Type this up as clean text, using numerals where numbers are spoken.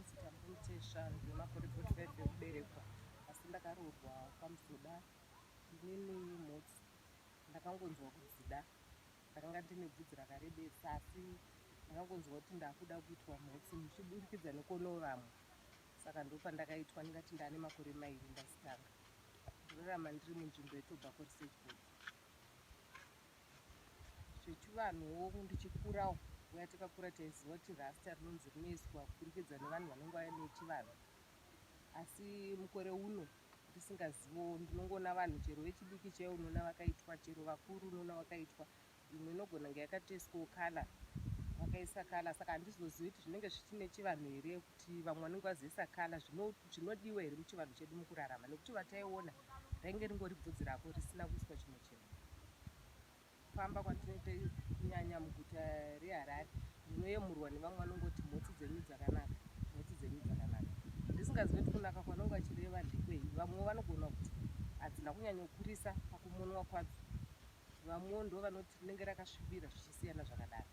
Ndinonzi Tambu Mutesva, ndine makore 45 ekuberekwa asi ndakaroorwa kwaMuzoda. Inini mhotsi ndakangonzwa kudzida, ndakanga ndine bvudzi rakarebesa asi ndakangonzwa kuti ndakuda kuitwa mhotsi ndichiburikidza nekuonawo vamwe saka ndopandakaitwa ndingati ndane makore mairi ndazitanga. Ndinorarama ndiri munzvimbo yeTobacco Research Board. Zvechivanhuwo ndichikurawo nguva yatakakura taiziva kuti rasta rinonzi rinoiswa kuburikidza nevanhu vanenge vauya nechivanhu asi mukore uno ndisingazivo ndinongoona vanhu chero vechidiki chaivo unoona vakaitwa chero vakuru unoona vakaitwa imwe inogona kunge yakatoiswawo kala vakaisa kala saka handizozivi kuti zvinenge zvichine chivanhu here kuti vamwe vanenge vazoisa kala zvinodiwa here muchivanhu chedu mukurarama nekuti vataiona rainge ringori bvudzi rako risina kuiswa chimwe chinhu Kufamba kwandinoita kunyanya muguta reHarare ndinoyemurwa nevamwe vanongoti mhotsi dzenyu dzakanaka, mhotsi dzenyu dzakanaka. Ndisingazive kuti kunaka kwanonge vachireva ndekwei. Vamwewo vanogona kuti hadzina kunyanyokurisa pakumonwa kwadzo. Vamwewo ndo vanoti rinenge rakasvibira zvichisiyana zvakadaro.